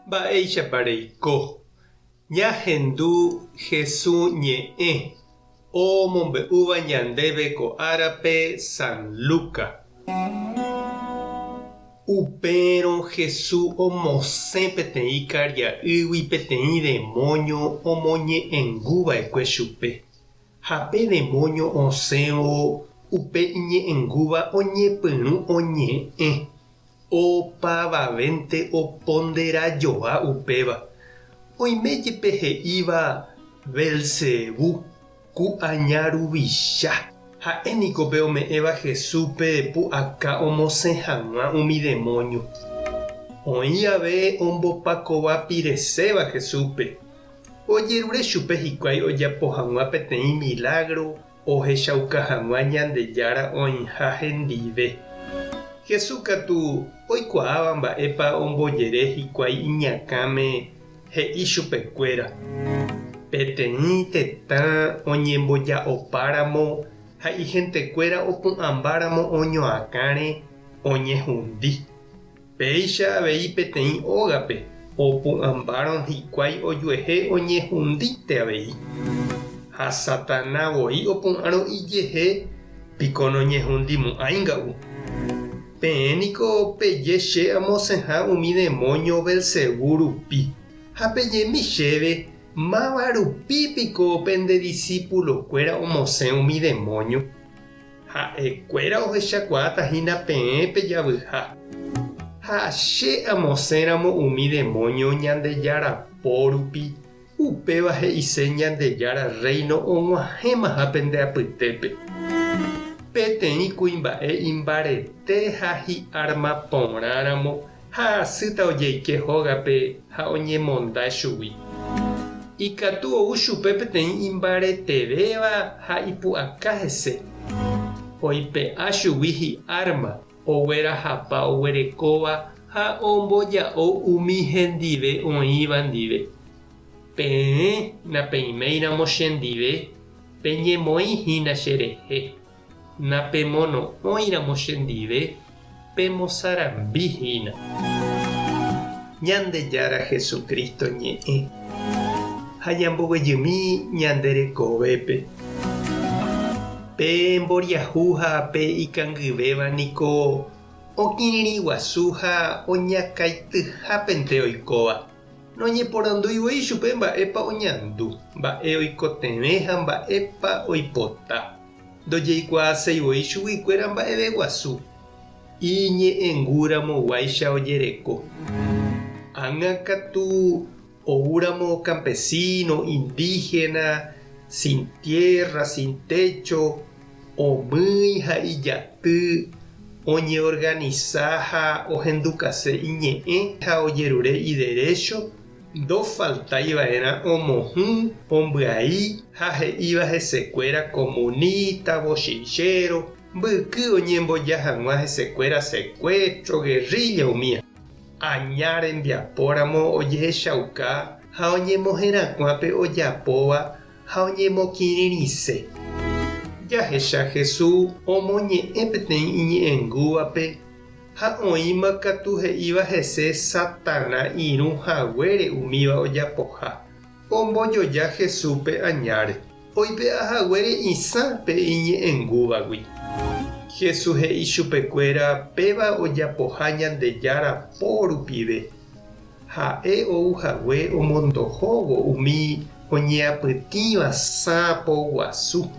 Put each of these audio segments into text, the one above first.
Mba'éichapa reiko? Ñahendu Hesu ñe'ẽ omombe'úva ñandéve ko árape San Luca. Upérõ Hesu omosẽ peteĩ karia'ýgui peteĩ demóño omoñe'ẽnguva'ekue chupe. Ha pe demóño osẽvo upe iñe'ẽngúva oñepyrũ oñe'ẽ. Opavavénte opondera joa upéva. Oime jepe he'íva Belcebú, ku aña ruvicha. Ha'e niko pe ome'ẽva Jesúspe pu'aka omosẽ hag̃ua umi demóño. Oĩ ave ombopakova pireséva Jesúspe. Ojerure chupe hikuái ojapo hag̃ua peteĩ milágro Ohechauka hag̃ua Ñandejára oĩha hendive. Jesús katu oikuaáva mba'épa ombojere hikuái iñakãme he'i chupekuéra, Peteĩ tetã oñemboja'opáramo ha ihentekuéra opu'ãmbáramo oñoakãre, oñehundi. Péicha avei peteĩ ógape opu'ãmbárõ hikuái ojuehe oñehundíte avei. Ha Satana voi opu'ãrõ ijehe piko noñehundimo'ãi nga'u. Peẽ niko peje che amosẽha umi demóño Belcebú rupi, ha pejemi chéve máva rupi piko pende disípulokuéra omosẽ umi demóño. Ha'ekuéra ohechakuaáta hína peẽ pejavyha. Ha che amosẽramo umi demóño Ñandejára po rupi, upéva he'ise Ñandejára Rréino og̃uahẽmaha pende apytépe. Peteĩ kuimba'e imbarete ha hi'árma porãramo ha asýta ojeike hógape ha oñemonda chugui. Ikatu ou chupe peteĩ imbaretevéva ha ipu'aka hese. Oipe'a chugui hi'árma, oguerahapa oguerekóva ha omboja'o umi hendive oĩva ndive. Peẽ napeiméiramo chendive, peñemoĩ hína cherehe. Napemono'õiramo chendive, pemosarambi hína. Ñandejára Jesucristo ñe'ẽ ha ñamboguejymi ñande rekovépe. Pe mboriahu ha pe ikangyvéva niko okirirĩ guasu ha oñakaityhápente oikóva. Noñeporandúi voi chupe mba'épa oñandu, mba'e oikotevẽ ha mba'épa oipota. Ndojeikuaaséi voi chuguikuéra mba'eve guasu, iñe'ẽngúramo guáicha ojereko. Ág̃a katu oúramo campesino, indígena, sin tierra, sin techo, omýi ha ijaty, oñeorganisa ha ohendukase iñe'ẽ ha ojerure iderécho, Ndofaltái va'erã omohũ, ombyai ha he'íva hesekuéra komuníta, bochinchero, mbyky oñemboja hag̃ua hesekuéra secuestro, guerrilla umía. Aña rembiapóramo ojehechauka ha oñemoherakuã pe ojapóva ha oñemokirirĩse. Jahecha Jesús omoñe'ẽ peteĩ iñe'ẽngúvape Ha oĩma katu he'íva hese Satana irũ haguére umíva ojapoha, ombojoja Jesúspe añáre, oipe'a haguére isã pe iñe'ẽngúvagui. Jesús he'i chupekuéra péva ojapoha Ñandejára po rupive, ha'e ou hague omondohóvo umi oñeapytĩva sã poguasu,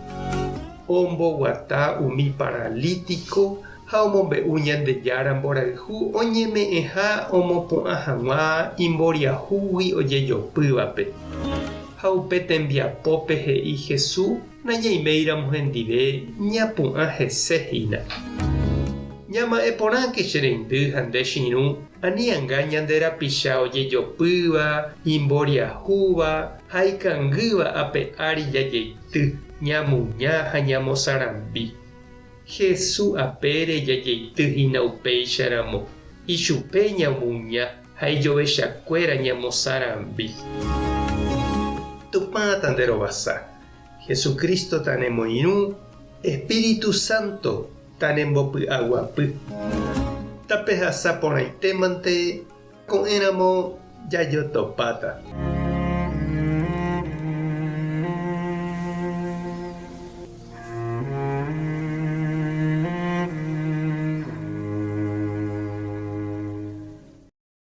omboguata umi paralítiko ha omombe'u Ñandejára mborayhu oñeme'ẽha omopu'ã hag̃ua imboriahúgui ojejopývape. Ha upe tembiapópe he'i Jesús nañaiméiramo hendive ñapu'ã hese hína. Ñama'ẽ porãke che reindy ha nde che irũ, ani anga ñande rapicha ojejopýva, imboriahúva ha ikangýva ape ári jajeity, ñamuña ha ñamosarambi. Hesu apére jajeity hína upéicharamo, ichupe ñamuña ha ijovechakuéra ñamosarambi. Tupã tanderovasa, Jesucristo tanemoirũ, Espíritu Santo tanembopy'aguapy. Tapehasa porãitémante. Ko'ẽramo jajotopáta.